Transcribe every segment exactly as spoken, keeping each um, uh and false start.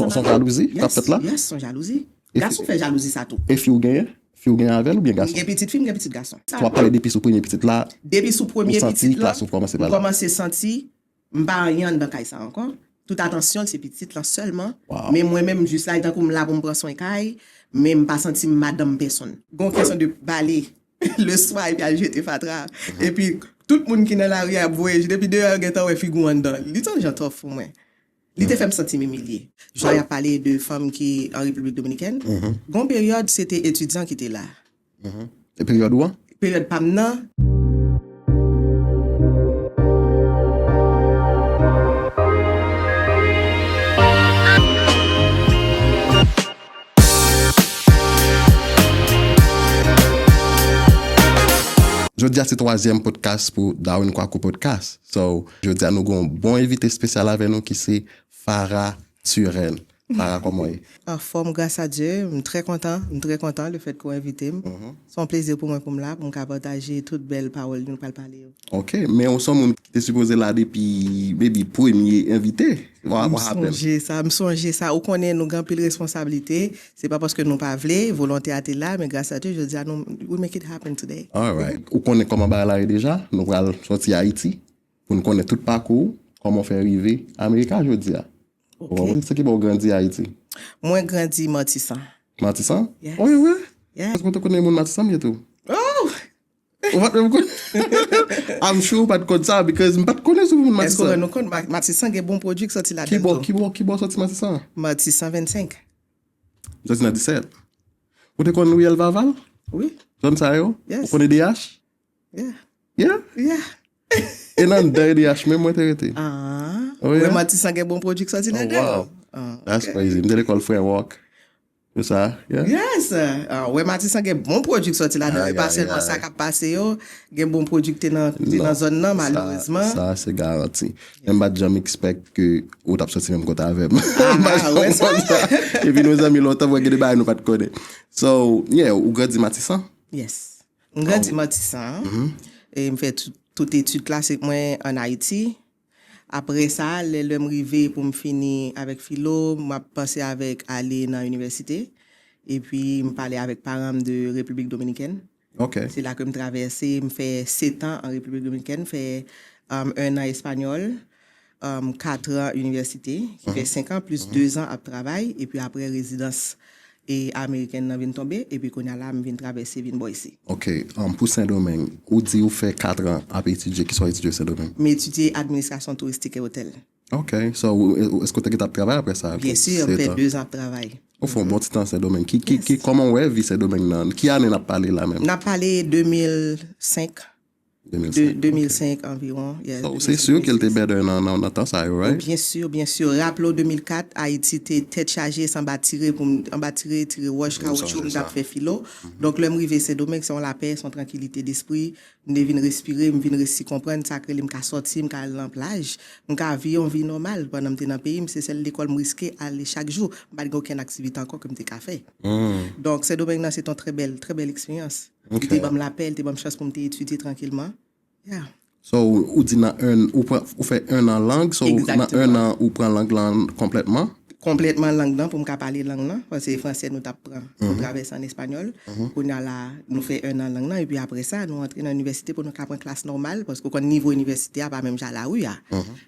Se yon jalouzi k ap fèt la? Yes, se yon jalouzi. Gason fè jalouzi sa tou. E fi w genyen? Fi w genyen avè l oubyen gason? M gen pitit fi, m gen pitit gason. Sa w ap pale depi sou premye pitit la, depi sou premye pitit la, klas ou kòmanse pale. M kòmanse santi m pa anyen anndan kay sa ankò. Tout atansyon l se pitit lan sèlman. Men mwen menm jis la, e tankou m la pou m pran swen kay, men m pa santi m madanm pèsonn. Gon kesyon de bale le swa epi al jete fatra. Epi tout moun ki nan lari a ap voye je depi deyò yo gentan wè figi w anndan. Li t yon jan tough pou mwen. Li te fè m santi m imilye. Jodi a y ap pale de fanm ki an Repiblik Dominikèn. Gon peryòd se te etidyan ki te la. E peryòd ou an? Peryòd pa m nan. Jodi a se twazyèm podcast pou Darwin Kwaku Podcast. So, jodi a nou gen yon bon envite espesyal avè nou ki se Farah Turen. Farah, kòman w ye? Anfòm, gras a Dye. M trè kontan. M trè kontan le fèt ke w envite m. Se yon plezi pou mwen pou m la, pou m ka pataje tout bèl pawòl nou pral pale yo. Ok, men ou se yon moun ki te sipoze la depi, maybe, premye envite. What, what happened? M sonje sa, m sonje sa. Ou konnen nou gen anpil responsablite. Se pa paske nou pa vle, volonte a te la, men gras a Dye, jodi a nou, we make it happen today. Alright. Ou konnen kòman bagay la ye deja? Nou pral sòti Ayiti pou n konnen tout pakou w, kòman w fè rive Amerika jodi a. Ok. Ou konprann? Se ki bò w grandi Ayiti? Mwen grandi Matisan. Matisan? Yes. Oh, e vre? Yes. Paske mwen te konnen moun Matisan m ye tou. Oh! Ou pa t menm konn? I'm sure ou pa t konn sa, because m pa t konnen sou moun Matisan. Èske w rann ou kont Ma-, Matisan gen bon pwodui k sòti ladan l tou? Ki bò, ki bò, ki bò sòti Matisan? Matisan vennsenk. Sòti nan disèt. Ou te konn Riyèl Vaval? Wi. Zòn sa yo? Yes. Ou konn E D H? Yeah. Yeah? Yeah. E nan anndan E D H menm mwen te rete. Ah. Oh, yeah? Wè Matisan gen bon pwodui k sòti ladan l. Oh, wow. Ah, that's crazy. M te lekòl Frè Wòk. Tout sa, yeah. Yes. Ah, wè Matisan gen bon pwodui k sòti ladan l. E pa sèlman sa k ap pase yo, gen bon pwodui k te nan, ki te nan zòn nan, malerezman. Sa, sa se garanti. Men m pa t janm expect ke ou t ap sòti menm kote avè m. Ah, wè sa. Epi nou zanmi lontan, mwen gen de bagay nou pa t konnen. So, yeah, ou grandi Matisan? Yes. M grandi Matisan. E m fè tout, tout etid klasik mwen ann Ayiti. Apre sa, lè, lè m rive pou m fini avèk filo, m ap panse avèk ale nan inivèsite. Epi m pale avèk paran m de Repiblik Dominikèn. Ok. Se la ke m travèse, m fè setan an Repiblik Dominikèn, fè, um, un an espanyòl, um, katran inivèsite, ki fè senk an, plis dezan ap travay, epi apre rezidans e amerikèn nan vin tonbe, epi kounye a la, m vin travèse vin bò isi. Ok, um, pou Sendomeng, ou di ou fè katran ap etidye, kisa w etidye Sendomeng? M etidye administrasyon touristik e otèl. Ok, so, ou, ou, èske w te gentan ap travay apre sa? Byen si, m fè dezan ap travay. Ou fè yon bon ti tan Sendomeng. Ki, ki, ki, kòman w wè vi Sendomeng nan? Ki ane n ap pale la menm? N ap pale de mil senk. De, de mil senk anviwon, yeah. So, se si ke l te better nan, nan, nan tan sa yo, right? Byen si, byen si. Raple w, de mil kat, Ayiti te tèt chaje, se anba tire pou m, anba tire, tire wòch, kawoutchou, m t ap fè filo. Donk, lè m rive Sendomeng, se yon lapè, se yon trankilite despri. M te vin respire, m vin resi konprann sa k rele m ka sòti, m ka al nan plaj, m ka viv yon vi nòmal. Pandan m te nan peyi m, se sèl lekòl m riske ale chak jou. M pa t gen okenn aktivite ankò ke m te ka fè. Donk, Sendomeng nan, se te yon trè bèl, trè bèl eksperyans. Li te ban m lapè, li te ban m chans pou m te etidye trankilman. Yeah. So, ou, ou di nan un, ou pran, ou fè un an lang, so, nan un an, ou pran lang lan konplètman? Konplètman lang nan, pou m ka pale lang nan, paske se franse nou t ap pran pou travèse an espanyòl. Kounye a la, nou fè un an lang nan, epi apre sa, nou antre nan inivèsite pou nou ka pran klas nòmal, paske ou konn nivo inivèsite a pa menm jan lari a.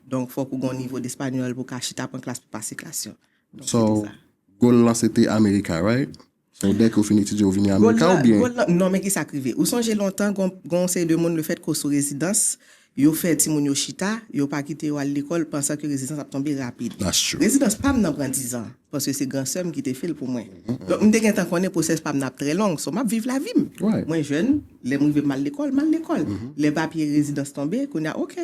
Donk, fòk ou gen yon nivo de espanyòl pou w ka chita pran klas pou pase klas yo. Donk, se te sa. So, goal lan se te Amerika, right? So, dèke ou fin etidye, ou vini Amerika oubyen? Goal lan, non, men kisa k rive? Ou sonje lontan, gon, gon seri de moun, le fèt ke w sou rezidans, yo fè timoun yo chita, yo pa kite yo al lekòl, pansan ke rezidans ap tonbe rapid. That's true. Rezidans pa m nan pran dizan, paske se gran sè m ki te fè l pou mwen. Donk, m te gentan konnen pwosès pa m nan ap trè long, so m ap viv lavi m. Right. Mwen jèn, lè m rive m al lekòl, m al lekòl. Lè papye rezidans tonbe, kounye a, ok,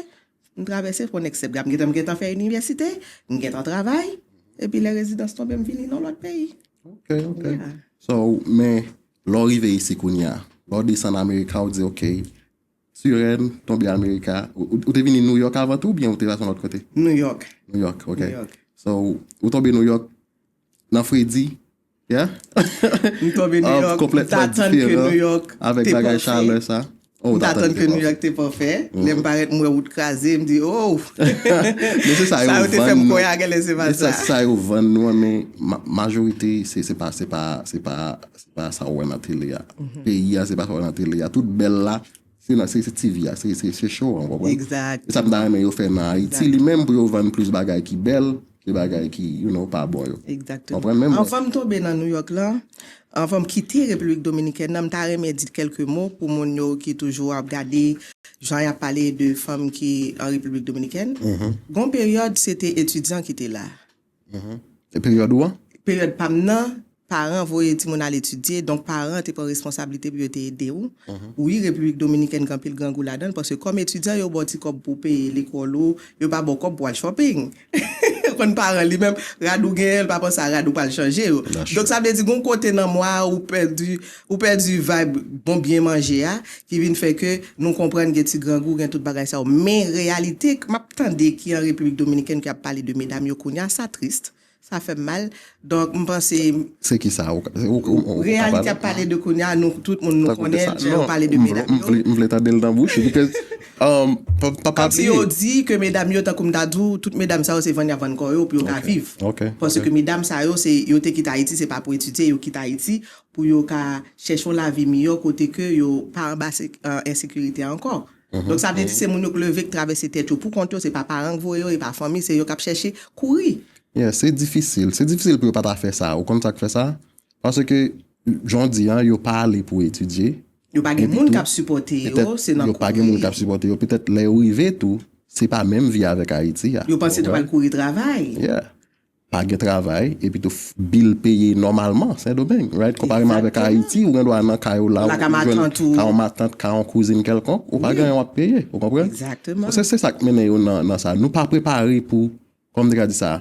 m travèse pou next step. Gad, m gentan, m gentan fè inivèsite, m gentan travay, epi lè rezidans tonbe, m vini nan lòt peyi. Ok, ok. Yeah. So, men, lè w rive isi kounye a, lè w desann Amerika, w di, ok, Sirèn, tonbe Amerika, ou, ou, ou te vini New York avan tou, oubyen ou te pase yon lòt kote? New York. New York, ok. New York. So, ou tonbe New York, nan fredi, yeah? M tonbe New York, m t atann ke New York te pafè. Avèk bagay chalè sa. M t atann ke New York te pafè. Lè m parèt, m wè wout kraze, m di, oh! Men se sa yo vann nou. Sa yo te fè m kwè a, genlè se pa sa. Men se sa yo vann nou an, men majorite, se pa, se pa, se pa, se pa sa ou wè nan tele a. Peyi a, se pa sa ou wè nan tele a. Tout bèl la, se nan, se, se T V a, se, se, se show an, ou konprann? Exact. E sa m ta renmen yo fè nan Ayiti, li menm, pou yo vann plis bagay ki bèl, de bagay ki, you know, pa bon yo. Exactement. Konprann menm? Anvan m tonbe nan New York la, anvan m kite Repiblik Dominikèn nan, m ta renmen di kèlke mo pou moun yo ki toujou ap gade jan y ap pale de fanm ki an Repiblik Dominikèn. Gon peryòd, se te etidyan ki te la. E peryòd ou an? Peryòd pa m nan, paran voye timoun al etidye, donk paran te pran responsablite pou yo te ede w. Wi, Repiblik Dominikèn gen anpil grangou ladan l, paske kòm etidyan, yo ba w ti kòb pou w peye lekòl ou, yo pa ba w kòb pou w al shopping. Ou konn paran li menm, rad ou genyen, l pa panse a rad ou pral chanje yo. Donk sa vle di, gon kote nan mwa a, ou pèdi, ou pèdi vibe bon byen manje a, ki vin fè ke nou konprann gen ti grangou, gen tout bagay sa yo. Men reyalite, m ap tande ki an Repiblik Dominikèn ki ap pale de medam yo kounye a, sa tris. Sa fè m mal. Donk, m panse. Se ki sa? Ou, ou, ou, ou ka pale? Reyalite ap pale de kounye a, nou, tout moun nou konnen, lè yo pale de medam yo. M vle, m vle tande l nan bouch ou, because, um, pa, pa, pa bliye. Kòmsi yo di ke medam yo, tankou m ta di w, tout medam sa yo, se vann y ap vann kò yo pou yo ka viv. Paske medam sa yo, se, yo te kite Ayiti, se pa pou etidye, yo kite Ayiti pou yo ka chèche yon lavi miyò kote ke yo pa anba se-, euh, ensekirite a ankò. Donk, sa vle di se moun yo k leve, k travèse tèt yo pou kont yo, se pa paran k voye yo, e pa fanmi, se yo k ap chèche kouri. Yeah, se difisil. Se difisil pou yo pa ta fè sa. Ou konn sa k fè sa? Paske, jan w di an, yo pa ale pou etidye. Yo pa gen moun k ap sipòte yo, se nan kouri. Yo pa gen moun k ap sipòte yo. Petèt, lè yo rive tou, se pa menm vi avèk Ayiti a. Yo panse yo pral kouri travay. Yeah. Pa gen travay, epi tou bil peye nòmalman, Sendomeng, right? Konpareman avèk Ayiti, ou gen dwa nan kay ou la, ou jwenn ka yon matant, ka yon kouzin kèlkonk, ou pa gen anyen w ap peye, ou konprann? Egzakteman. Se, se sa k mennen yo nan, nan sa. Nou pa prepare pou, kòman m te ka di sa,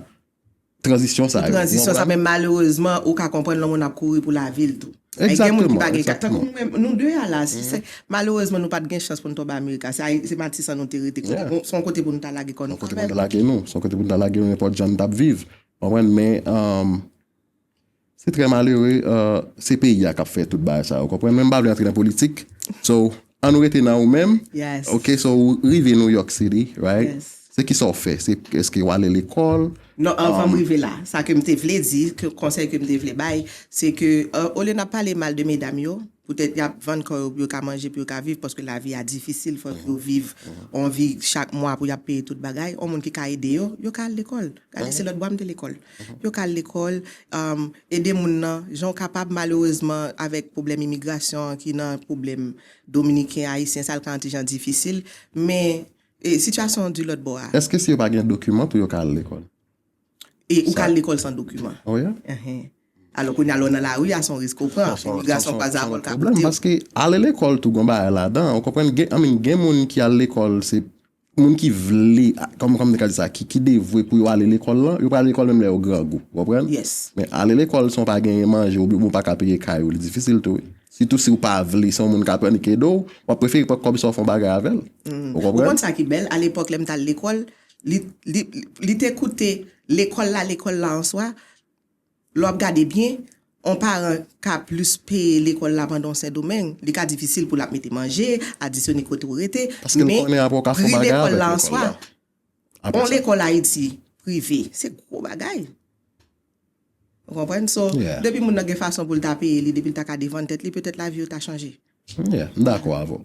tranzisyon sa yo. Pou tranzisyon sa, men malerezman, ou ka konprann lè yon moun ap kouri pou lavi l tou. Ay, gen moun ki pa gen kay. Tankou nou menm, nou de a la, si se, malerezman, nou pa t gen chans pou n tonbe Amerik la. Se Ay-, se Matisan nou te rete. Se yon kote pou nou ta lage kò nou kanmenm. Se yon kote pou nou ta lage nou. Se yon kote pou nou ta lage nou, nenpòt jan n t ap viv. Konprann? Men, um, se trè malere, uh, se peyi a k ap fè tout bagay sa yo. Konprann? Men m pa vle antre nan politik. So, ann nou rete nan ou menm. Yes. Ok, so, ou rive New York City, right? Yes. Se ki sa w fè? Se, èske w ale lekòl? Non, anvan m rive la, sa ke m te vle di, ke konsèy ke m te vle bay, se ke, euh, olye n ap pale mal de medam yo, poutèt y ap vann kò yo pou yo ka manje, pou yo ka viv, paske lavi a difisil, fòk yo viv yon vi chak mwa pou y ap peye tout bagay. Yon moun ki ka ede yo, yo ka al lekòl. Gade, se lòt bwa m te lekòl. Yo ka al lekòl, um, ede moun nan, jan w kapab, malerezman, avèk pwoblèm imigrasyon an ki nan pwoblèm dominiken, ayisyen, sa l ka yon ti jan difisil, men E sitiyasyon an di lòt bò a. Èske si yo pa gen dokiman tou yo ka al lekòl? E ou ka al lekòl san dokiman. Oh, yeah? Enhen. Alò, kounye a lè w nan lari a, se yon risk ou pran. Imigrasyon pa sa pou l ka pote w. Paske ale lekòl tou gon bagay ladan. Ou konprann? Gen, I mean, gen moun ki al lekòl, se moun ki vle, kòm, kòm te ka di sa, ki, ki devwe pou yo ale lekòl lan, yo pral lekòl menm lè yo grangou. Ou konprann? Yes. Men ale lekòl san w pa genyen manje, oubyen ou pa ka peye kay ou, li difisil tou, wi. Sitou si w pa vle, se yon moun k ap annik ede w, w ap prefere pran kòb sa w fè yon bagay avè l. Ou konprann? Ou konn sa ki bèl? Alepòk, lè m t al lekòl, li, li, li te koute lekòl la, lekòl la an swa, lè w ap gade byen, yon paran ka plis peye lekòl la pandan w Sendomeng, li ka difisil pou l ap mete manje, adisyone kote w rete, men pri lekòl la an swa, yon lekòl Ayiti prive, se gwo bagay. Ou konprann? So, depi moun nan gen fason pou l ta peye li, depi l ta ka defann tèt li, petèt lavi yo ta chanje. Yeah, m dakò avè w.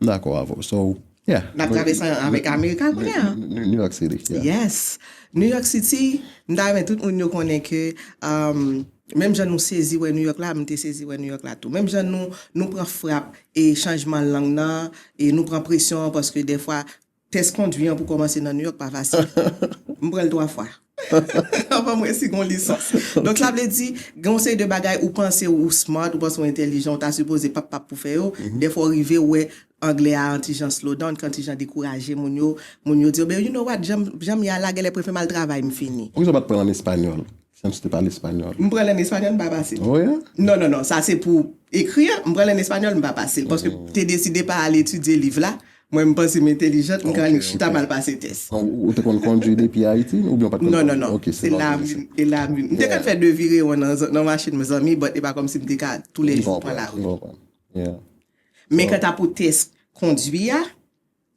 M dakò avè w. So, yeah. N ap travèse ansanm avèk Amerika kounye a. New York City, yeah. Yes. New York City, m ta renmen tout moun yo konnen ke, um, menm jan nou sezi wè New York la, m te sezi wè New York la tou. Menm jan nou, nou pran frap e chanjman lang nan, e nou pran presyon an, paske dèfwa, tès kondwi an pou kòmanse nan New York pa fasil. M pran l twa fwa. Anvan m resi gon lisans. Donk, sa vle di, gen yon seri de bagay ou panse ou smart, ou panse ou entèlijan, ou ta sipoze pap pap pou fè yo. Dèfwa w rive, ou wè anglè a an ti jan slow down, ki an ti jan dekouraje moun yo. Moun yo di, "Ben, you know what, jan, jan m ye a la, genlè prefere m al travay, m fini." Poukisa w pa t pran l an espanyòl? Jan m si te pale espanyòl. M pran l an espanyòl, m pa pase l. Oh, yeah? Non, non, non, sa se pou ekri an. M pran l an espanyòl, m pa pase l. Paske m te deside pa al etidye liv la. Mwen, m panse m entèlijant, m ka annik chita m al pase tès. Ou, ou te konn kondwi depi Ayiti, oubyen w pa t konn kondwi? Non, non, non. Se la, e la, m te konn fè de virewon nan, nan machin zanmi, but e pa kòmsi m te ka toulèjou pran lari. M konprann, m konprann. Yeah. Men kanta pou tès, kondwi a,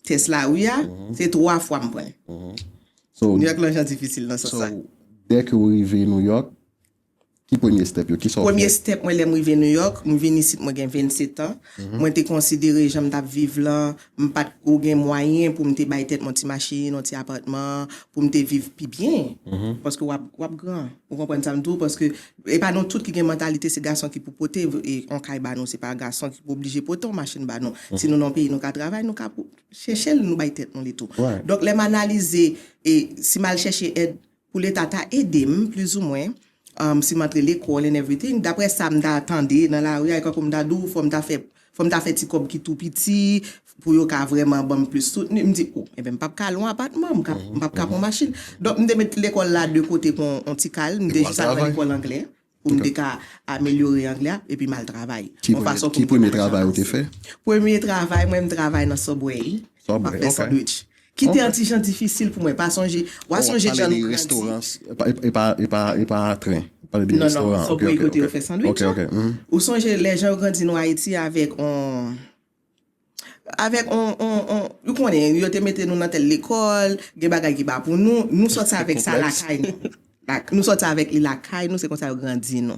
tès lari a, se twa fwa m pran l. So, New York lan jan difisil nan sans so sa. Dèke w rive New York, ki premye step yo? Ki sa w Premye fè? Step mwen, lè m rive New York, m vin isit, mwen gen vennsèt an. Mwen te konsidere jan m t ap viv lan, m pa t ko gen mwayen pou m te bay tèt mwen ti machin, yon ti apatman, pou m te viv pi byen. Paske w ap, w ap gran. Ou konprann sa m di w? Paske e pa nou tout ki gen mantalite se gason ki pou pote e, yon kay ba nou. Se pa gason ki pou oblije pote yon machin ba nou. Si nou nan yon peyi, nou ka travay, nou ka pou- chèche l, nou bay tèt nou li tou. Right. Donk, lè m analize, e si m al chèche èd pou Leta ta ede m, plizoumwen, um, si m antre lekòl and everything, daprè sa m ta tande nan lari a, e kankou m ta di w, fò m ta fè, fò m ta fè ti kòb ki tou piti, pou yo ka vrèman ban m plis soutni. M di, o, enben, m p ap ka lwe yon apatman, m ka- m p ap ka pran machin. Donk, m te met lekòl la de kote pou yon- yon ti kal, m te Epi w al jis al pran travay. Lekòl anglè, pou m te ka amelyore anglè a, epi m al travay. Ki Yon premye, fason ki pou m premye te ka travay ou te avanse. Fè? Premye travay, mwen, m travay nan Subway. Subway, M ap fè ok. Sandwich. Ki te Ok. an ti jan difisil pou mwen. Pa sonje, w a sonje Pale jan de nou grandi. Restoran, e pa, e pa, e pa, e pa tren. Pale de Non, non, restoran. Subway Ok, ok, kote yo ok. Fè sandwich. Ok, ok. Mhm. Ou sonje lè jan yo grandi nou Ayiti avèk on avèk on, on, on, ou konnen, yo te mete nou nan tèl lekòl, gen bagay ki pa pou nou, nou sòti avèk sa Konplèks. Lakay nou. Lak- nou sòti avèk li lakay nou, se konsa yo grandi nou.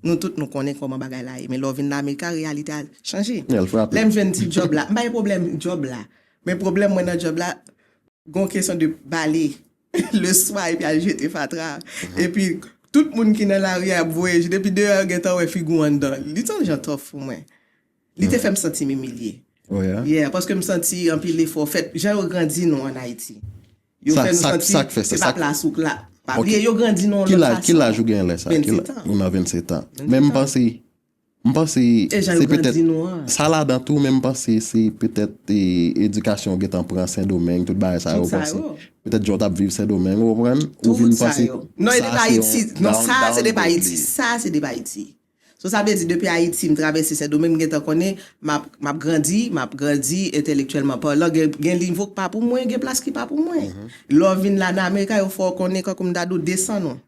Nou tout nou konnen kòman bagay la ye. Men lè w vin nan Amerika, reyalite a chanje. Yeah, l frape. Lè m jwenn ti djòb la, m pa gen pwoblèm djòb la. Men pwoblèm mwen nan djòb la, gon kesyon de bale le swa epi al jete fatra. Epi tout moun ki nan lari a ap voye je, depi deyò yo gentan wè figi w anndan. Li te yon jan tough pou mwen. Li te fè m santi m imilye. Oh, yeah? Yeah, paske m santi anpil efò fèt. Jan yo grandi nou an Ayiti. Yo Sa- fè nou sa- santi sa k fè sa, se sa pa k- plas ou k la. Pa Ok. bliye, yo grandi nou an Ki lòt laj, fason. Ki laj ou gen lè sa? Ki la- Vennsèt an. Ou nan vennsèt an. Vennsèt Men m an. panse, m panse, E jan se yo grandi petèt, nou an. Sa ladan tou, men m panse se petèt e, edikasyon ou gentan pran Sendomeng, tout bagay sa yo. Tout sa Panse yo. Petèt jan w t ap viv Sendomeng, ou konprann? Ou vin Tout sa panse. Yo. Non, e sa pa se Ayiti. yon Non, down- sa se de pa downgrade Ayiti. li. Sa se de pa Ayiti. So, sa vle di, depi Ayiti, m travèse Sendomeng, m gentan konnen, m ap, m ap grandi, m ap grandi entèlektyèlman palan, gen, gen nivo k pa pou mwen, gen plas ki pa pou mwen. Lè w vin la nan Amerika, yo fè w konnen, kankou m ta di w, desann ou.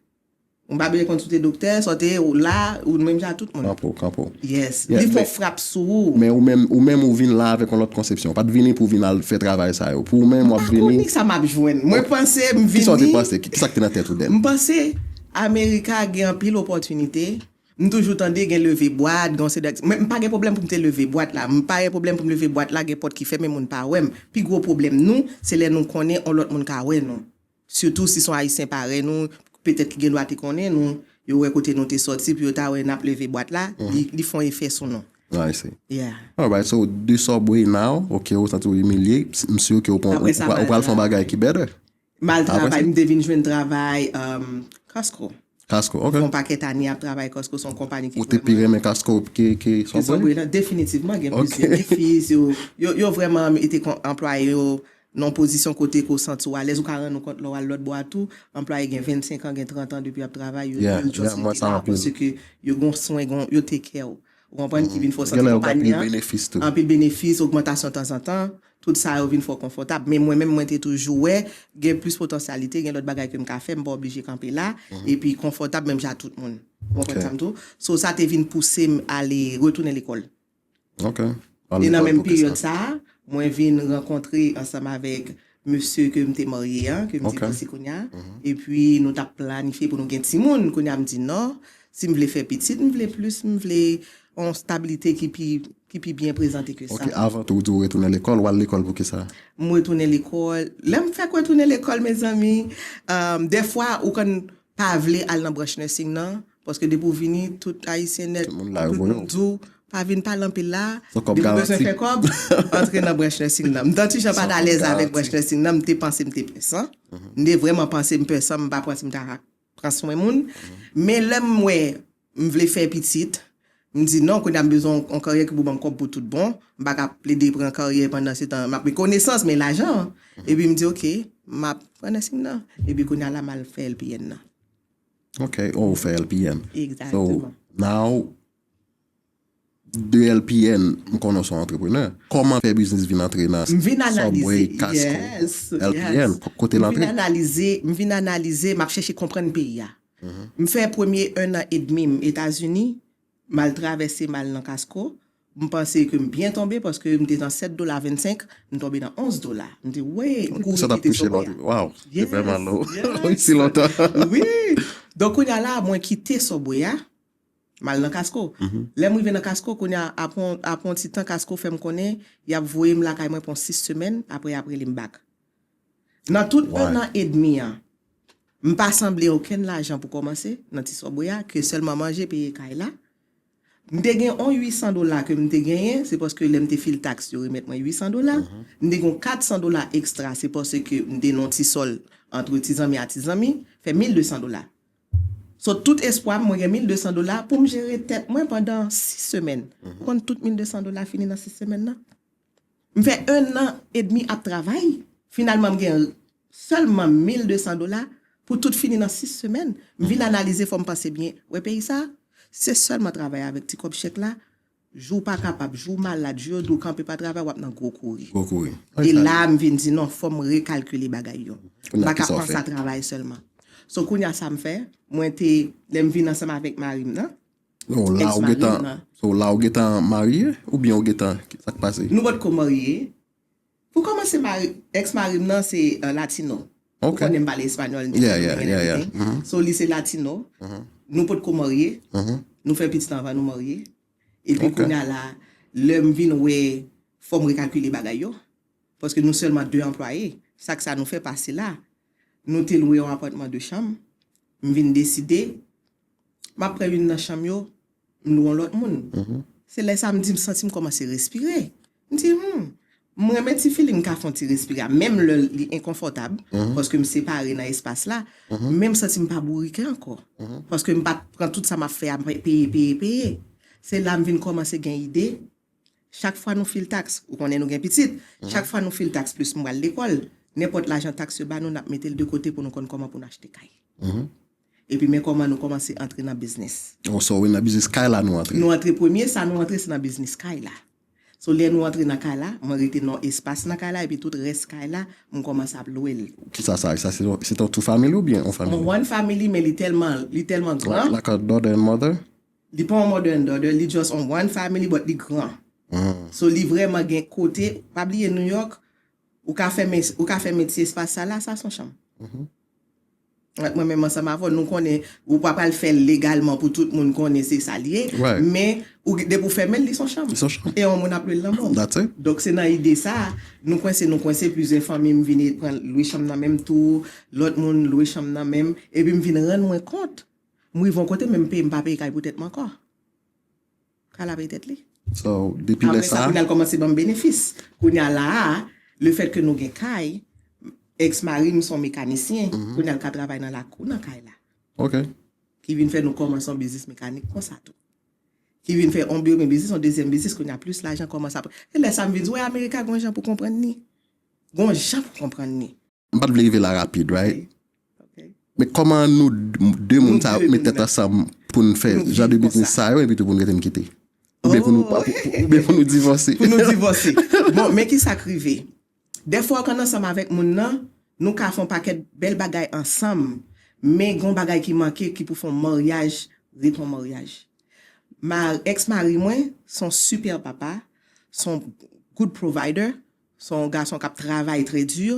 Ou pa bezwen konn si w te doktè, sa w te ye, ou la, ou menm jan ak tout moun. Kanpo, kanpo. Yes. Yeah, Li fè men- w frap sou ou. Men ou menm, ou menm ou vin la avèk yon lòt konsepsyon. Ou pa t vini pou vin al fè travay sa yo. Pou ou menm, w ap Pa konn vini. Ki sa m ap jwenn. Mwen panse, m vini. Kisa w te panse? Ki- Kisa k te nan tèt ou dèt? M panse Amerika gen anpil opòtinite. M toujou tande gen leve bwat, gen se de, mwen, m pa gen pwoblèm pou m te leve bwat la. M pa gen pwoblèm pou m leve bwat la, gen pòt ki fèmen, moun pa wè m. Pi gwo pwoblèm nou, se lè nou konnen yon lòt moun ka wè nou. Sitou si se yon Ayisyen parèy nou, petèt ki gen dwa te konnen nou, yo wè kote nou te sòti, pou yo ta wè n ap leve bwat la, li, li fè yon efè sou nou. I see. Yeah. Alright, so de Subway now, ok, ou santi w imilye, m si ke ou pran- Apre sa, ou pral fè yon bagay ki better. M al Apre travay, sa? M te vin jwenn travay um, Costco. Costco, ok. Yon pakèt ane ap travay Costco, se yon konpani ki Ou te pi renmen Costco ke, ke Ke Subway Subway? Nan, definitivman, gen Ok. plis benefis. Yo, yo, yo vrèman mete kon- anplwaye yo nan yon pozisyon kote ke w santi w alèz, ou ka rann ou kont lè w al lòt bò a tou, anplwaye gen vennsenk an, gen trant an depi y ap travay, yo, Yeah, yo just yeah, mwen rete sa la, anpil. Paske yo gen yon swen, gen yon- yo take care w. Ou konprann, ki vin fè w santi Genlè yo gen konpani anpil an, benefis tou. Anpil benefis, ogmantasyon tanzantan, tout sa yo vin fè w konfòtab. Men mwen menm, mwen te toujou wè, gen plis potansyalite, gen lòt bagay ke m ka fè, m pa oblije kanpe la, epi konfòtab menm jan tout moun. Ou konprann Ok. Sa m di w? So, sa te vin pouse m ale retounen lekòl. Ok. E nan menm peryòd sa a, mwen vin rankontre ansanm avèk mesye ke m te marye an, ke m divorse kounye a. Epi nou t ap planifye pou nou gen timoun. Kounye a m di non, si m vle fè pitit, m vle plis, m vle yon stabilite ki pi, ki pi byen prezante ke sa. Ok, avan tou, ou di ou retounen lekòl, ou al lekòl pou ki sa? M retounen lekòl. Lè m fèk retounen lekòl, mezanmi, um, dèfwa ou konn pa vle al nan branch nursing nan, paske depi w vini, tout Ayisyen nèt, Tout moun la, yo tout voye moun w. Di w pa vin pale anpil la, Son kòb depi w bezwen garanti. Fè kòb, antre nan branch nursing nan. M tanti jan pa t alèz avèk branch nursing nan, m te panse m te pès, hein. M te vrèman panse m pès, m pa panse m ta pran swen moun. Men lè m wè m vle fè pitit, m di non, kounye a m bezwen yon karyè ki pou ban m kòb pou tout bon. M pa ka plede pran karyè pandan se tan m ap gen konesans, men lajan. Epi m di, ok, m ap pran nursing nan. Epi kounye a la m al fè L P N nan. Ok, oh, ou fè L P N. Exactement. So, now, de L P N, m konnen w se yon antreprenè. Kòman fè biznis vin antre nan M vin analize, Subway, Costco, yes, L P N, yes. kote l M vin antre? Analize, m vin analize, m ap chèche konprann peyi a. M fè premye en an edmi m Etazini, m al travèse, m al nan Costco. m panse ke m byen tonbe paske m te nan sèt dola vennsenk, m tonbe nan onz dola. M di, "Wey, m kouri kite Subway a." Wow, se vrèman lou. Wi. Donk, kounye a la, mwen kite Subway a, m al nan Costco. Lè m rive nan Costco, kounye a, apre yon ti tan, Costco fè m konnen y ap voye m lakay mwen pou yon sis semèn, apre y ap rele m back. Nan tout ennan edmi an, m pa sanble okenn lajan pou kòmanse nan ti Subway a, ke sèlman manje, peye kay la. M te gen yon uit san dola ke m te genyen, se paske lè m te fil taks, yo remèt mwen uit san dola. M te gen yon kat san dola ekstra, se paske m te nan yon ti sòl ant ti zanmi a ti zanmi, fè mil de san dola. So, tout espwa m, mwen gen mil de san dola pou m jere tèt mwen pandan sis semèn. Ou konn tout mil de san dola fini nan sis semèn nan? M fè ennan edmi ap travay. Finalman, m gen sèlman mil de san dola pou tout fini nan sis semèn. M vin analize, fò m panse byen. Wè peyi sa, se sèlman travay avèk ti kòb chèk la. Jou w pa kapab, jou w malad, jou yo di w kanpe pa travay, w ap nan gwo kouri. Gwo kouri. E la, m vin di non, fò m rekalkile bagay yo. M pa ka panse a travay sèlman. So, kounye a sa m fè, mwen te, lè m vin ansanm avèk mari m nan, Non, la ou gentan, so la ou gentan marye oubyen ou gentan, sa k pase? Nou potko marye. Pou kòmanse, mari, ex mari m nan se uh, latino. Ou konnen m pale espanyòl, m te fè dominiken, everything. So li se latino. Nou potko marye. Nou fè pitit anvan nou marye. Epi kounye a la, lè m vin wè, fò m rekalkile bagay yo. Paske nou sèlman de anplwaye. Sa k sa nou fè pase la. Nou te lwe yon apatman de chanm. M vin deside, m ap pran youn nan chanm yo, m lwe yon lòt moun. Se lè sa m di m santi m kòmanse respire. M di, hmm, m renmen ti feeling m ka fè yon ti respire a. Menm lè li enkonfòtab, paske m separe nan espas la, men m santi m pa bourike ankò. Paske m pa t pran tout sa m ap fè a, peye, peye, peye. Se la m vin kòmanse gen ide. Chak fwa nou fil taks, ou konnen nou gen pitit, chak fwa nou fil taks plis m pral lekòl, nenpòt lajan taks yo ba nou, n ap mete l de kote pou nou konn kòman pou n achte kay. Epi men kòman nou kòmanse antre nan biznis. Oh, so wi, nan biznis kay la nou antre. Nou antre premye, sa nou antre se nan biznis kay la. So lè nou antre nan kay la, mwen rete nan espas nan kay la, epi tout rès kay la, m kòmanse ap lwe l. Kisa sa, sa se se ton two family oubyen yon family? Yon one family, men li tèlman, li tèlman gran. Like a daughter and mother? Li pa yon mother and daughter, li just on one family, but li gran. So li vrèman gen kote, pa bliye New York, ou ka fèmen, ou ka fèmen ti espas sa la, sa se yon chanm. Ant mwen menm ansanm avè w, nou konnen, ou pa pral fè l legalman pou tout moun konnen se sa l ye, men ou depi w fèmen l, li se yon chanm. E yon moun ap lwe l nan men w. Donk se nan ide sa, nou kwense, nou kwense, plizyè fanmi m vin pran lwe chanm nan men m tou, lòt moun lwe chanm nan men m, epi m vin rann mwen kont, m rive yon kote, men m peye, m pa peye kay pou tèt mwen ankò. Kay la peye tèt li. So, depi lè sa. Apre sa, kounye a l kòmanse ban m benefis. Kounye a la a, lefètke nou gen kay, ex mari m se yon mekanisyen, kounye a l ka travay nan lakou nan kay la. Ok. Ki vin fè nou kòmanse yon biznis mekanik konsa tou. Ki vin fè yon biznis, yon dezyèm biznis, kounye a plis lajan kòmanse ap. E lè sa m vin di, wè Amerika gon jan pou konprann li. Gon jan pou konprann li. M pa t vle rive la rapid, right? Men kòman nou de moun sa yo met tèt ansanm pou n fè jan de biznis sa yo epi tou pou n rete n kite? Oubyen pou nou oubyen pou nou divòse? Pou nou divòse. Bon, men ki sa k rive. Dèfwa w konn ansanm avèk moun nan, nou ka fè yon pakèt bèl bagay ansanm, men gon bagay ki manke ki pou fè yon maryaj ret yon maryaj. Ex mari mwen se yon super papa, se yon good provider, se yon gason k ap travay trè di,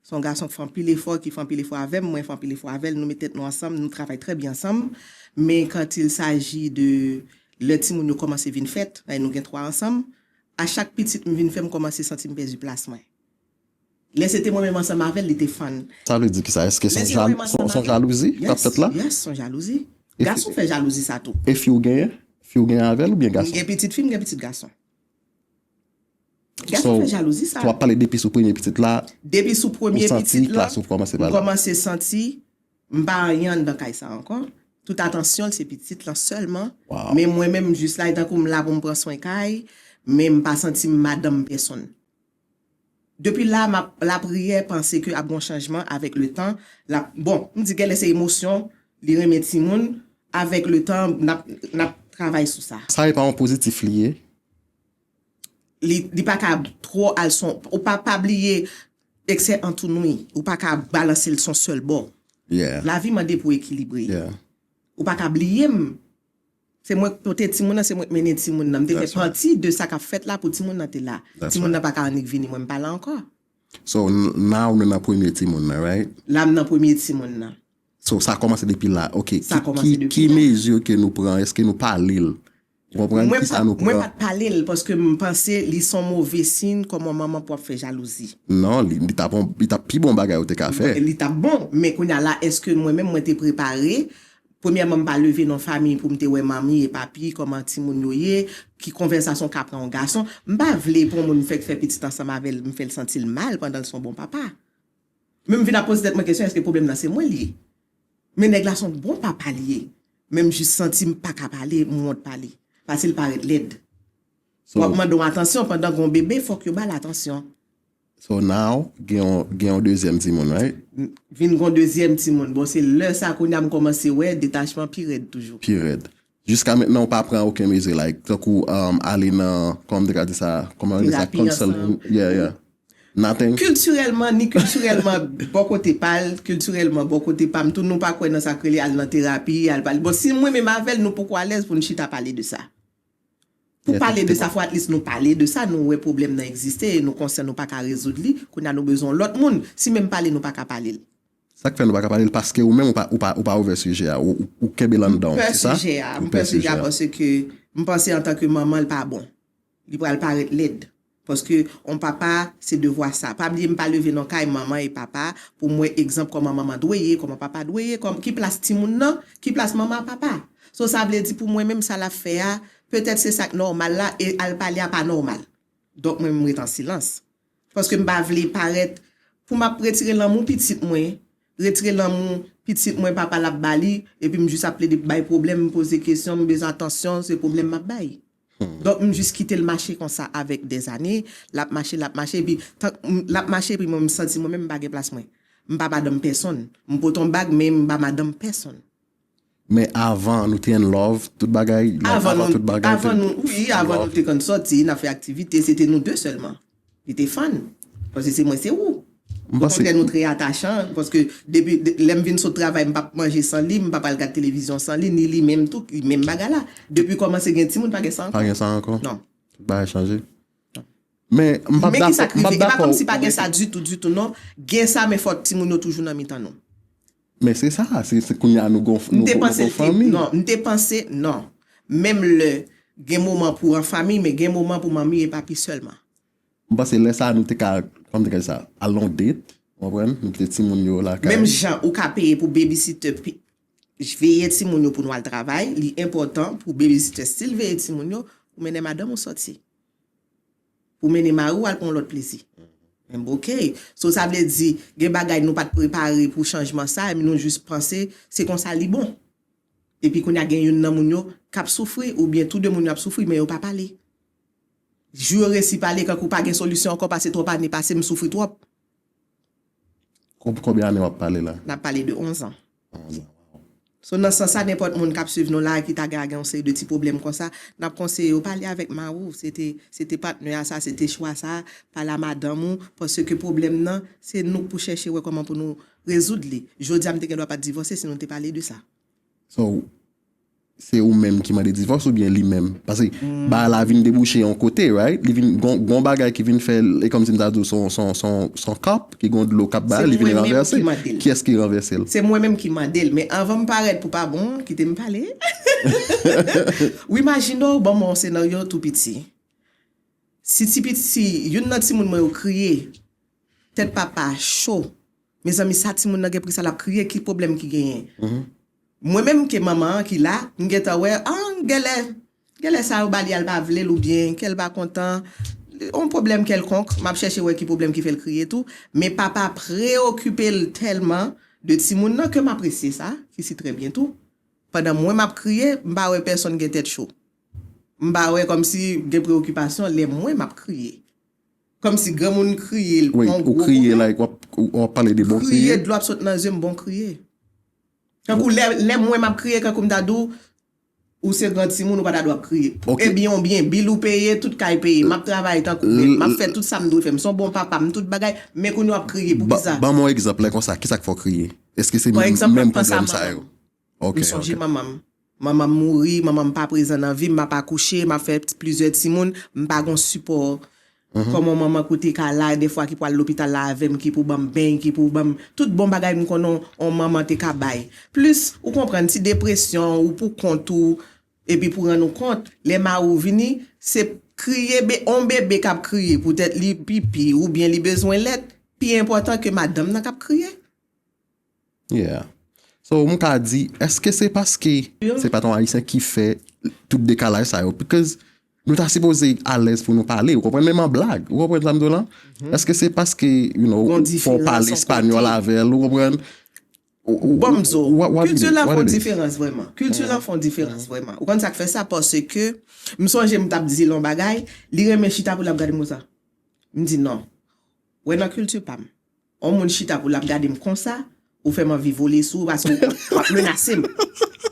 se yon gason k fè anpil efò, ki fè anpil efò avè m, mwen fè anpil efò avè l, nou met tèt nou ansanm, nou travay trè byen ansanm. Men quand il s'agit de lè timoun yo kòmanse vin fèt, nou gen twa ansanm, a chak pitit m vin fè m kòmanse santi m pèdi plas mwen. Lè se te mwen menm ansanm avè l, li te fann. Sa vle di kisa? Èske se yon jalouzi k ap fèt la? Yes, se yon jalouzi. Gason fè jalouzi sa tou. E fi w genyen? Fi w genyen avè l oubyen gason? M gen pitit fi, m gen pitit gason. Gason fè jalouzi sa. So w ap pale depi sou premye pitit la. Depi sou premye pitit la, m kòmanse santi m pa anyen anndan kay sa ankò. Tout atansyon l se pitit lan sèlman. Men mwen menm m jis la, e tankou m la pou m pran swen kay, men m pa santi m madanm pèsonn. Depi la, m ap lapriyè panse ke ap gon chanjman avèk letan. L ap, bon, m di genlè se emosyon, li renmen timoun, avèk letan n ap n ap travay sou sa. Sa e pa yon pozitif li ye? Li li pa ka twò al son, ou pa pa bliye eksè antounwi, ou pa ka balanse l son sèl bò. Lavi mande pou ekilibre. Ou pa ka bliye m. Se mwen k pote timoun nan, se mwen k mennen timoun nan. M te fè pati de sa k ap fèt la pou timoun nan te la. Timoun nan pa ka annik vini, mwen m pa la ankò. So, n- now nou nan premye timoun nan, right? La m nan premye timoun nan. So, sa kòmanse depi la. Ok, ki, ki, ki mezi ke nou pran? Èske nou pale l? Ou konprann? Mwen pa t pale l paske m panse li se yon move siy kòman manman pou ap fè jalouzi. Non, li, li t ap li t ap pi bon bagay ou te ka fè. Li t ap bon, men kounye a la, èske mwen menm mwen te prepare? Premyèman, m pa leve nan fanmi pou m te wè manmi e papi, kòman timoun yo ye, ki konvèsasyon ka pran yon gason. M pa vle pou yon moun m fèk fè pitit ansanm avè l, m fè l santi l mal pandan l se yon bon papa. Men m vin ap poze tèt mwen kesyon, èske pwoblèm nan se mwen l ye? Men nèg la se yon bon papa l ye. Men m jis santi m pa ka pale, m wont pale. Paske l parèt lèd. W ap mande yon atansyon pandan gen yon bebe, fòk yo ba l atansyon. So now, gen yon, gen yon dezyèm timoun, right? Vin gen yon dezyèm timoun. Bon, se lè sa kounye a m kòmanse wè detachman pi rèd toujou. Pi rèd. Jiska mentnan, ou pa pran okenn mezi, like, tankou um, ale nan, kòman m te ka di sa, kòman yo rele sa, counseling. Yeah, yeah. Nothing. Kiltirèlman, ni kiltirèlman, bò kote pa l, kiltirèlman, bò kote pa m tou, nou pa kwè nan sa k rele al nan terapi, al pale. Bon, si mwen menm avè l, nou poko alèz pou n chita pale de sa. Pou pale de sa, fò at least nou pale de sa, nou wè pwoblèm nan egziste, e nou konsyan nou pa ka rezoud li, kounye a nou bezwen yon lòt moun. Si menm pale nou pa ka pale l. Sa k fè nou pa ka pale l, paske ou menm ou pa, ou pa, ou pa ouvè sijè a, ou, ou, ou kenbe l anndan w, se sa? Ou pè sijè a. Ou pè sijè a paske m panse antanke manman l pa bon. Li pral parèt lèd. Paske yon papa, se devwa sa. Pa bliye m pa leve nan kay manman e papa pou m wè egzanp kòman manman dwe ye, kòman papa dwe ye, kòm, ki plas timoun nan, ki plas manman ak papa. So sa vle di pou mwen menm sa l ap fè a, petèt se sa k nòmal la e al pale a pa nòmal. Donk mwen m ret an silans. Paske m pa vle parèt pou m ap retire lanmou pitit mwen, retire lanmou pitit mwen papa l ap ba li, epi m jis ap plede bay pwoblèm, m poze kesyon, m bezwen atansyon, se pwoblèm m ap bay. Donk, m jis kite l mache konsa avèk dèzane, l ap mache, l ap mache, epi tan, m- l ap mache, epi mwen, m santi mwen menm m pa gen plas mwen. M pa madanm pèsonn. M pote yon bag, men m pa madanm pèsonn. Men avan, nou te in love, tout bagay, like, Avan avan nou, tout bagay, avan te- nou, wi, avan nou te konn sòti, n ap fè aktivite, se te nou de sèlman. Li te fan. Paske se mwen, se ou. Okontrè, nou trè atachan. Paske depi de- lè m vin sot travay, m p ap manje san li, m pa pral gad televizyon san li, ni li menm tou, menm bagay la. Depi kòmanse gen timoun, pa gen sa ankò. Pa gen sa ankò. Non. Tout bagay chanje. Men, m p ap dakò. Men ki sa k rive? E pa kòmsi pa gen sa ditou, ditou, non. Gen sa, men fòk timoun yo toujou nan mitan nou. Men se sa, se, se kounye a nou gon, nou, nou gon fanmi. Non, m te panse, non. Menm lè, gen moman pou an fanmi, men gen moman pou manmi e papi sèlman. M panse lè sa a nou te ka, kòman m te ka di sa, al nan yon date, w konprann, nou kite timoun yo lakay. Menm jan ou ka peye pou babysitter veye timoun yo pou nou al travay, li enpòtan pou babysitter still veye timoun yo, pou mennen madanm ou sòti. Pou mennen mari w al pran yon lòt plezi. Men ok. So sa vle di, gen bagay nou pa t prepare pou chanjman sa, men nou jis panse se konsa li bon. Epi kounye a gen youn nan moun yo k ap soufri, oubyen tou de moun yo ap soufri, men yo pa pale. Jou yo resi pale, kankou pa gen solisyon ankò, pase twòp ane pase, m soufri twòp. Konbyen ane w ap pale la? N ap pale de onz an. Onz an, waw. So, nan sans sa, nenpòt moun k ap swiv nou la, ki ta gen, gen yon seri de ti pwoblèm konsa, n ap konseye yo pale avèk mari w. Se te, se te patnè a sa, se te chwa sa, pale a madanm ou, paske pwoblèm nan, se nou k pou chèche wè kòman pou nou rezoud li. Jodi a, m te gen dwa pa t divòse si nou te pale de sa. So, se ou menm ki mande divòs oubyen li menm? Paske bagay la vin debouche yon kote, right? Li vin gon, gon bagay ki vin fè l, e kòmsi m ta di w, se yon, se yon, se yon, se yon kap ki gon dlo k ap bay, li vin ranvèse. Kiyès ki ranvèse l? Se mwen menm ki mande l. Men anvan m parèt pou pa bon, kite m pale. Ou imajine w, ban mwen yon senaryo tou piti. Si ti piti, youn nan timoun mwen yo kriye, tèt papa cho. Mezanmi, sa timoun nan gen pou sa l ap kriye, ki pwoblèm ki genyen? Mwen menm ke manman an ki la, m gentan wè, ah, genlè, genlè sa yo ba li a l pa vle l oubyen kè l pa kontan, yon pwoblèm kèlkonk, m ap chèche wè ki pwoblèm ki fè l kriye tou. Men papa preokipe l tèlman de timoun nan ke m apresye sa, ki si trè byen tou. Pandan mwen m ap kriye, m pa wè pèsonn gen tèt cho. M pa wè kòmsi gen preokipasyon lè mwen m ap kriye. Kòmsi granmoun kriye, l pran yon gwo pwoblèm. Wi, ou kriye, like, w ap, w ap pale de bon kriye. Kriye, dlo ap sot nan zye m, bon kriye. Tankou lè, lè mwen m ap kriye, kankou m ta di w, ou se gran timoun, ou pa ta dwe ap kriye. Ebyen, ou byen, bil ou peye, tout kay peye. M ap travay tankou bèt, m ap fè tout sa m dwe fè. M se yon bon papa, m tout bagay, men kounye a w ap kriye, poukisa? Ban m yon egzanp, lè konsa, kisa k fè w kriye? Èske se menm, menm pwoblèm sa yo? M sonje manman m. Manman m mouri, manman m pa prezan nan vi m, m ap akouche, m ap fè plizyè timoun, m pa gon sipò. Kòm yon manman ki te ka la, defwa ki pral lopital la avè m, ki pou ban m beny, ki pou ban m tout bon bagay m konnen yon manman te ka bay. Plis, ou konprann, ti depresyon, ou pou kont ou, epi pou rann ou kont, lè mari w vini, se kriye, be, yon bebe k ap kriye, poutèt li pipi, oubyen li bezwen lèt, pi enpòtan ke madanm nan k ap kriye. Yeah. So, m ka di, èske se paske se pa t yon Ayisyen ki fè tout dekalaj sa yo? Because nou ta sipoze alèz pou nou pale, ou konprann, menm an blag, ou konprann sa m di w lan? Èske se paske, you know, fò w pale espanyòl avè l, ou konprann? Bon, m di w, kilti la fè yon diferans vrèman. Kilti la fè yon diferans vrèman. Ou konn sa k fè sa? Paske m sonje m t ap di l yon bagay, li renmen chita pou l ap gade m konsa. M di non. Wè nan kilti pa m. Yon moun chita pou l ap gade m konsa, ou fè m anvi vole sou ou paske w ap menase m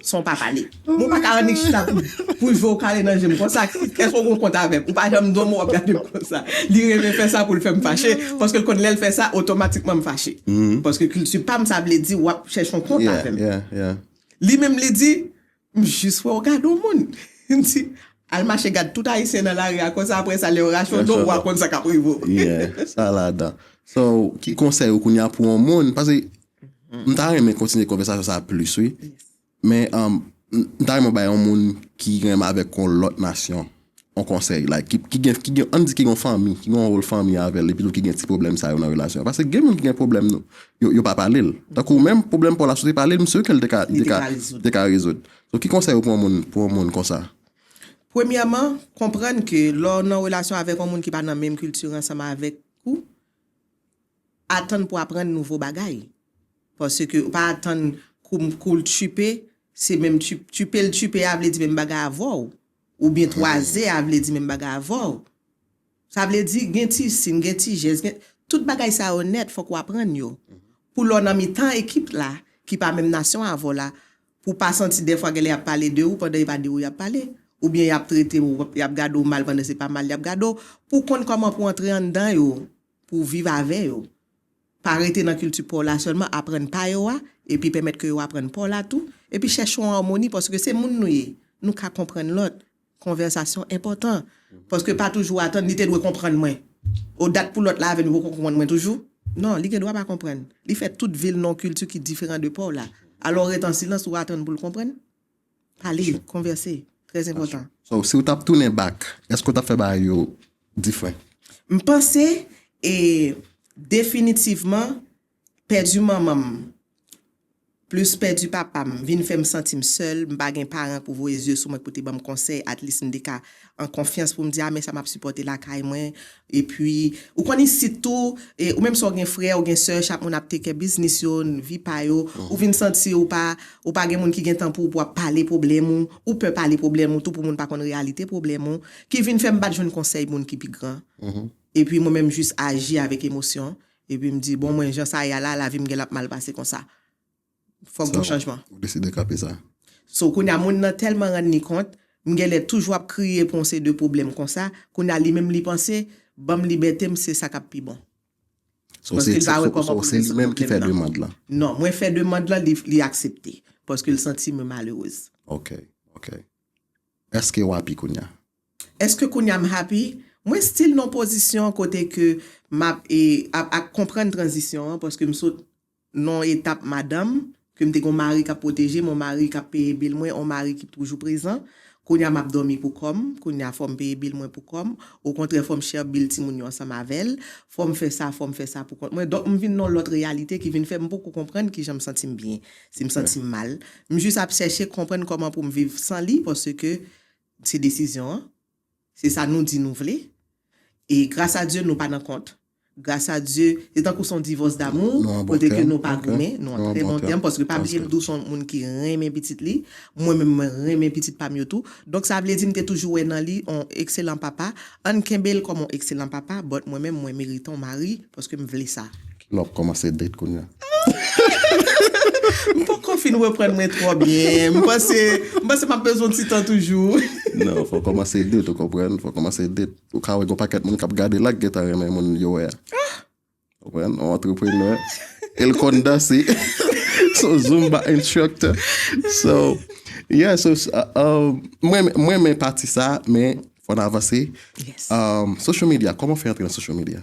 san w pa pale. Mwen pa ka annik chita pou, pou je w kale nan je m konsa, èske w gon kont avè m? Ou pa janm di yon mo, w ap gade m konsa. Li renmen fè sa pou l fè m fache, paske l konn lè l fè sa, otomatikman m fache. Paske kilti pa m, sa vle di w ap chèche yon kont avè m. Li menm li di, M jis wè w gade yon moun. M di, al mache gade tout Ayisyen nan lari a konsa, apre sa, lè yo rache yon do, w a konn sa k ap rive w. Yeah, sa ladan. So, ki konsèy ou kounye a pou yon moun? Paske m ta renmen kontinye konvèsasyon sa a plis, wi. Men, um, m ta renmen bay yon moun ki renmen avèk yon lòt nasyon yon konsèy, like, ki, ki gen, ki gen, ann di ki gen yon fanmi, ki gen yon wòl fanmi avè l, epi tou ki gen ti pwoblèm sa yo nan relasyon. Paske gen moun ki gen pwoblèm, yo, yo pa pale l. Tankou menm pwoblèm pa w la, si w te pale l, m si ke l te ka, li te ka, te ka rezoud. So, ki konsèy ou pou yon moun, pou yon moun konsa? Premyèman, konprann ke lè w nan relasyon avèk yon moun ki pa nan menm kilti ansanm avèk ou, atann pou aprann nouvo bagay. Paske ou pa atann kou, kou l tchipe, se menm tchipe l tchipe a vle di menm bagay avè w. Oubyen twazè a vle di menm bagay avè w. Sa vle di gen ti siy, gen ti jès, gen, tout bagay sa yo nèt, fòk w aprann yo. Pou lè w nan mitan ekip la, ki pa menm nasyon avè w la, pou w pa santi dèfwa genlè y ap pale de ou pandan e pa de ou y ap pale. Oubyen y ap trete w, y ap gade w mal pandan se pa mal y ap gade w. Pou w konn kòman pou w antre anndan yo, pou w viv avè yo. Pa rete nan kilti pa w la sèlman, aprann pa yo a, epi pèmèt ke yo aprann pa w la tou. Epi chèche yon amoni, paske se moun nou ye. Nou ka konprann lòt. Konvèsasyon enpòtan. Paske pa toujou atann, li te dwe konprann mwen. O dat pou lòt la avè m, li poko konprann mwen toujou. Non, li gen dwa pa konprann. Li fè tout vi l nan yon kilti ki diferan de pa w la. Alò, w ret an silans, ou atann pou l konprann? Pale, konvèse. Trè enpòtan. So, si w t ap tounen back, èske w t ap fè bagay yo diferan? M panse, e, definitivman, pèdi manman m, plis pèdi papa m, vin fè m santi m sèl, m pa gen paran pou voye zye sou mwen, pou te ban m konsèy, at least m te ka an konfyans pou m di, a, men sa m ap sipòte lakay mwen. Epi, ou konn isit tou, e, ou menm si w gen frè, ou gen sè, chak moun ap take care biznis yo, vi pa yo. Ou vin santi ou pa, ou pa gen moun ki gen tan pou ou, pou w ap pale pwoblèm ou, ou pè pale pwoblèm ou tou pou moun pa konn reyalite pwoblèm ou, ki vin fè m pa t jwenn konsèy moun ki pi gran. Epi mwen menm jis aji avèk emosyon. Epi m di, bon, mwen, jan sa ye a la, lavi m genlè ap mal pase konsa. Fòk gen chanjman. Ou deside kanpe sa. So, kounye a, moun nan tèlman rann li kont, m genlè toujou ap kriye pou yon seri de pwoblèm konsa, kounye a, li menm li panse, ban m libète m, se sa k ap pi bon. So, se li menm ki fè demann lan? Non, mwen fè demann lan, li, li aksepte. Paske l santi mwen malerez. Ok, ok. Èske w happy kounye a? Èske kounye a m happy? Mwen still nan pozisyon kote ke m ap, e, ap, ap konprann tranzisyon an, paske m sot nan etap madanm, ke m te gen yon mari k ap pwoteje m, yon mari k ap peye bil mwen, yon mari ki toujou prezan. Kounye a m ap dòmi pou kò m, kounye a fò m peye bil mwen pou kò m. Okontrè, fò m share bil timoun yo ansanm avè l. Fò m fè sa, fò m fè sa pou kont mwen. Donk, m vin nan yon lòt reyalite ki vin fè m poko konprann kijan m santi m byen, si m santi m mal. M jis ap chèche konprann kòman pou m viv san li, paske se desizyon an. Se sa nou di nou vle. E gras a Dye, nou pa nan kont. Gras a Dye, se tankou se yon divòs damou, kote ke nou pa goumen, nou an trè bon tèm, paske pa bliye m di w se yon moun ki renmen pitit li, mwen menm mwen renmen pitit pa m yo tou. Donk sa vle di m te toujou wè nan li yon ekselan papa. Ann kenbe l kòm yon ekselan papa, but mwen menm mwen merite yon mari, paske m vle sa. Lè w ap kòmanse date kounye a? M poko fin reprann mwen twò byen. M panse, m panse m ap bezwen yon ti tan toujou. Non, fò w kòmanse date, ou konprann? Fò w kòmanse date. Ou ka wè gen yon pakèt moun k ap gade la k gentan renmen moun yo wè a. Ou konprann? Yon antreprenè. E l konn danse. Se yon Zumba instructor. So, Yeah, so, uh, um, mwen, mwen renmen pati sa, men fò n avanse. Yes. Um, social media, kòman w fè antre nan social media?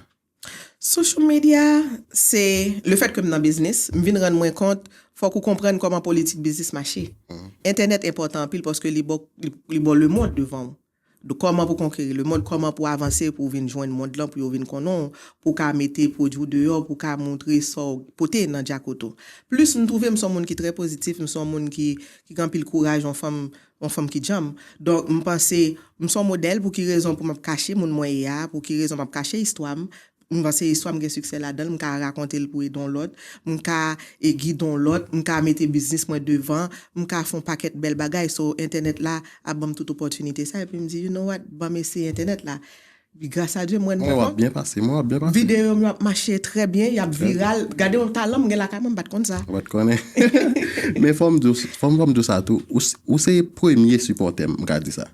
Social media, se le fèt ke m nan biznis, m vin rann mwen kont, fòk ou konprann kòman politik biznis mache. Entènèt enpòtan anpil paske li ba w, li, li ba w lemond devan w. Donk, kòman pou konkeri lemond, kòman pou avanse, pou w vin jwenn mond lan, pou yo vin konnen w, pou w ka mete pwodui w deyò, pou w ka montre sa w pote nan djakout ou. Plis, m twouve m se yon moun ki trè pozitif, m se yon moun ki, ki gen anpil kouraj, yon fanm, yon fanm ki djanm. Donk, m panse, m se yon modèl pou ki rezon pou m ap kache moun mwen ye a, pou ki rezon m ap kache istwa m. M panse istwa m gen siksè ladan l, m ka rakonte l pou ede yon lòt, m ka e, gide yon lòt, m ka mete biznis mwen devan, m ka fè yon pakèt bèl bagay. So, entènèt la ap ban m tout opòtinite sa, epi m di, you know what, ban m eseye entènèt la. Epi gras a Dye, mwen Mwen w ap renmen byen pase, mwen w ap byen pase. Videyo m yo ap mache trè byen, y ap viral. Gade yon talan, m gen lakay mwen, m pa t konn sa. Ou pa t konnen. Men fò m di w, fò m, fò m di w sa tou, ou, s- ou se premye sipòtè m, m ka di sa.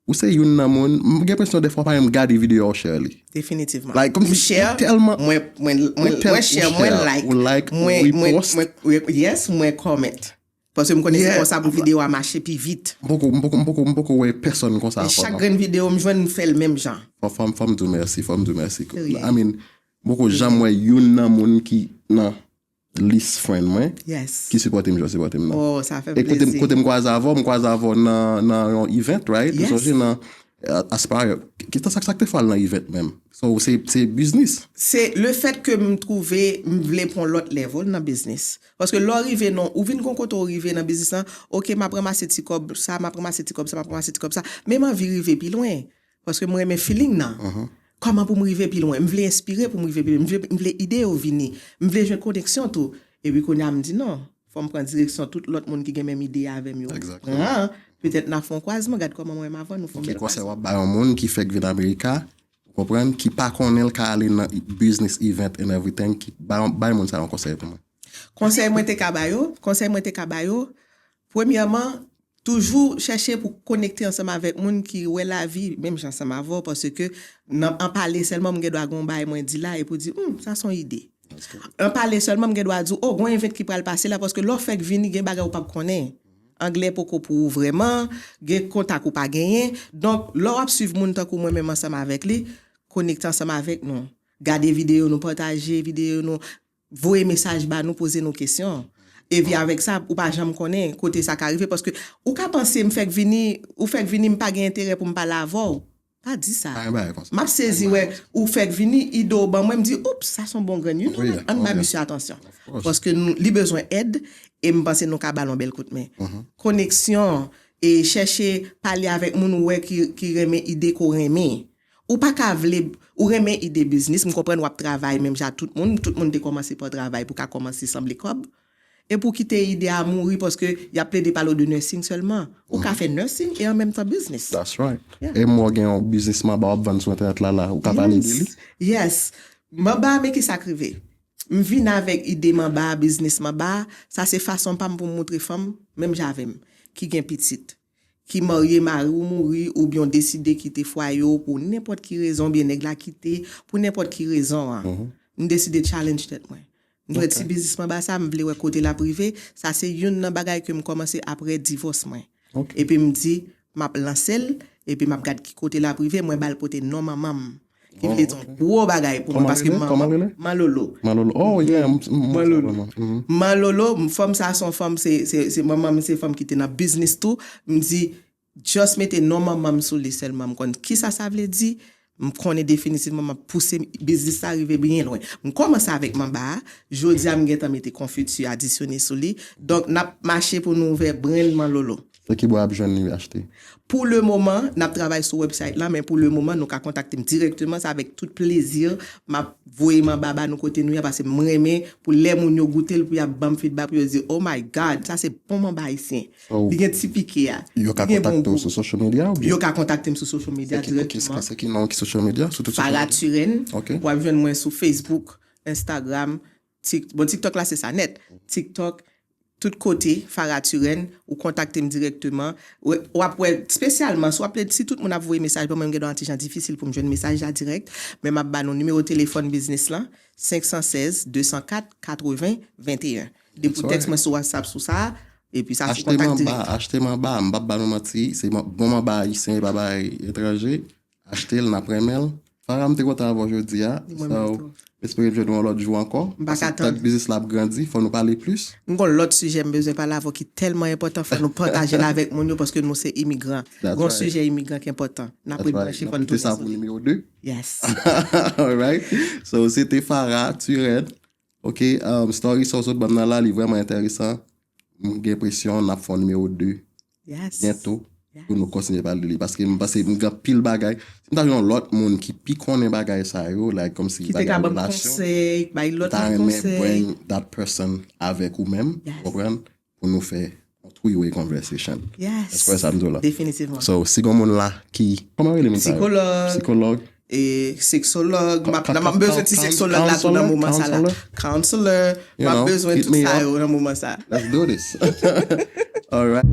Ou se youn nan moun, m gen enpresyon defwa pa menm gade videyo a w share li. Definitivman. Like, kòmsi M share, ou tèlman- mwen, mwen, mwen, ou tèl- mwen ou share, mwen share, like, ou like, ou mwen, mwen, repost. Mwen, mwen, yes, mwen comment. Paske m konnen se Yeah. konsa pou videyo a mache pi vit. M poko, m poko, m poko, m poko wè pèsonn konsa E ankò, chak non. grenn videyo m jwenn, m fè l menm jan. Fò, fò, fò m di w mèsi, fò m di w mèsi. Serye. I mean, m poko janm wè youn nan moun ki nan lis friend mwen Yes. ki sipòte m, jan w sipòte m nan. Oh, sa fè E kote, m- plezi. Kote m kwaze avè w, m kwaze avè w nan, nan yon event, right? M Yes. sonje nan uh, Aspire. Ki tan sa k te fè w al nan event menm? So, se, se biznis. Se le fèt ke m twouve m vle pran lòt level nan biznis. Paske lè w rive non, ou vin gon kote w rive nan biznis lan, oke, m ap ranmase ti kòb sa, m ap ranmase ti kòb sa, m ap ranmase ti kòb sa, men m anvi rive pi lwen. Paske mwen renmen feeling nan. Kòman pou m rive pi lwen? M vle enspire pou m rive pi lwen. M vle, m vle ide yo vini. M vle jwenn koneksyon tou. Epi kounye a m di non. Fò m pran direksyon tout lòt moun ki gen menm ide avè m yo. Exactement. Pran, petèt n a fè yon kwazman, gad kòman mwen menm avè w nou fè yon Ki bèl konsèy kwazman. W ap bay yon moun ki fèk vin Amerika, ou konprann, ki pa konnen l ka ale nan business event and everything, ki bay, bay moun sa yon konsèy pou mwen. Konsèy mwen te ka ba yo, konsèy mwen te ka ba yo, premyèman, toujou chèche pou konekte ansanm avèk moun ki wè lavi menm jan ansanm avè w, paske nan, an pale sèlman, m gen dwa gen yon bagay mwen di la, epi w di, hmm, sa se yon ide. An pale sèlman, m gen dwa di w, oh, gen yon event ki pral pase la, paske lè w fèk vini, gen bagay ou p ap konnen. Anglè poko pou ou vrèman, gen kontak ou pa genyen. Donk, lè w ap swiv moun tankou mwen menm ansanm avèk li, konekte ansanm avèk nou. Gade videyo nou, pataje videyo nou, voye mesaj ba nou, poze nou kesyon. Epi avèk sa, ou pa janm konnen kote sa ka rive, paske ou ka panse m fèk vini, ou fèk vini, m pa gen enterè pou m pale avè w. Pa di sa. Pa gen bagay konsa. M ap sezi wè ou fèk vini, ide w ban mwen, m di, oups, sa se yon bon grenn, you know Wi, what? Ann bay wi. Misye atansyon. Of course. Paske nou, li bezwen èd, e m panse nou ka ba l yon bèl kout men. Mhm. Koneksyon, e chèche pale avèk moun ou wè ki, ki renmen ide ke w renmen. Ou pa ka vle, ou renmen ide biznis, m konprann w ap travay menm jan ak tout moun, tout moun te kòmanse pa travay pou ka kòmanse sanble kòb. E pou kite ide a mouri paske y ap plede pale w de nursing sèlman. Ou ka fè nursing e an menm tan biznis. That's right. Yeah. E m wè w gen yon biznis manba w ap vann sou entènèt la, la, ou ka pale de li? Yes. Yes. Manba, men ki sa k rive? M vin avèk ide manba, biznis manba, sa se fason pa m pou m montre fanm, menm jan avè m, ki gen pitit, ki marye, mari w mouri, oubyen w deside kite fwaye w pou nenpòt ki rezon, oubyen nèg la kite pou nenpòt ki rezon an. M deside challenge tèt mwen. M fè ti biznis manba sa, m vle wè kote l ap rive. Sa se youn nan bagay ke m kòmanse apre divòs mwen. Ok. Epi m di, m ap lanse l, epi m ap gad ki kote l ap rive, mwen ba l pote non manman m. Ki vle di yon gwo bagay pou mwen, Kòman paske rele? Kòman rele? Manlolo. Manlolo. Oh, yeah. m- m- Manlolo. Mhm. Manlolo, m- fanm sa se yon fanm, se, se, se manman m, se fanm ki te nan biznis tou. M di, just mete non manman m sou li sèlman. M konn kisa sa vle di. M konnen definitivman m ap pouse biznis sa rive byen lwen. M kòmanse avèk manba a. Jodi a, m gentan mete konfiti adisyone sou li. Donk, n ap mache pou nou ouvè brand Manlolo. Se ki bò y ap jwenn li achte? Pou le moman, n ap travay sou website la, men pou le moman, nou ka kontakte m dirèkteman, se avèk tout plezi m ap voye manba ba nou kote nou ye, paske m renmen pou lè moun yo goute l, pou y ap ban m feedback, pou yo di, oh my God, sa se bon manba ayisyen. So, Li gen ti pike a. Yo ka Li gen bon kontakte w gou. Sou social media oubyen? Yo ka kontakte m sou social media Se ki- se ki- dirèkteman. Se ki non ki social media? Sou tout social Farah media? Turenne. Ok. W ap jwenn mwen sou Facebook, Instagram, Tik- bon, TikTok la se sa nèt. TikTok, tout kote, Farah Turenne, ou kontakte m dirèkteman. W- W ap wè, espesyalman, si w ap, si tout moun ap voye mesaj ban mwen, m gen dwa yon ti jan difisil pou m jwenn mesaj la dirèk, men m ap ba nou nimewo telefòn biznis lan, senk san sèz, de san kat, katreven, venteyen. Depi w tèks mwen sou WhatsApp sou sa, Epi sa se Achte m kontak anba, dirèk. Achte m anba, m p ap ba nou manti, se bon manba ayisyen, e pa bay etranje. Achte l, n ap renmen l. Farah, m te kontan avè w jodi a. Ni mwen menm tou. Espere m jwenn ou yon lòt jou ankò. M pa ka Tank tann. Biznis la ap grandi, fò nou pale plis. M gon lòt sijè m bezwen pale avè w ki tèlman enpòtan, fò nou pataje l avèk moun yo paske nou se imigran. That's Gon right. Sijè imigran ki enpòtan. N ap That's right. rebranche, N fò ap nou kite tounen sa sou pou li. Nimewo de. Yes. Alright. So, se te Farah Turenne. Ok, um, story sa w sot ban m nan la, li vrèman enteresan. M gen enpresyon n ap fè yon nimewo de Yes. byento Yes. pou nou kontinye pale de li. Paske m panse m gen pil bagay. Si m ta jwenn yon lòt moun ki pi konnen bagay sa yo, like, kòmsi Ki te bagay ka ban m relasyon, konsèy, bay m lòt ta moun renmen konsèy. Bring that person avèk ou menm, Yes. konprann? Pou nou fè yon three-way conversation. Yes. That's what I'm doing. Definitivman. So, si gen moun la ki, kòman rele moun sa yo? Sikològ. Sikològ. E seksològ, m ap Ka- nan- m ap bezwen ti coun- seksològ la tou nan counselor, moman sa la. counselor. Counselor, You m ap know, bezwen hit tout me sa up. Yo nan moman sa. Let's do this. Alright.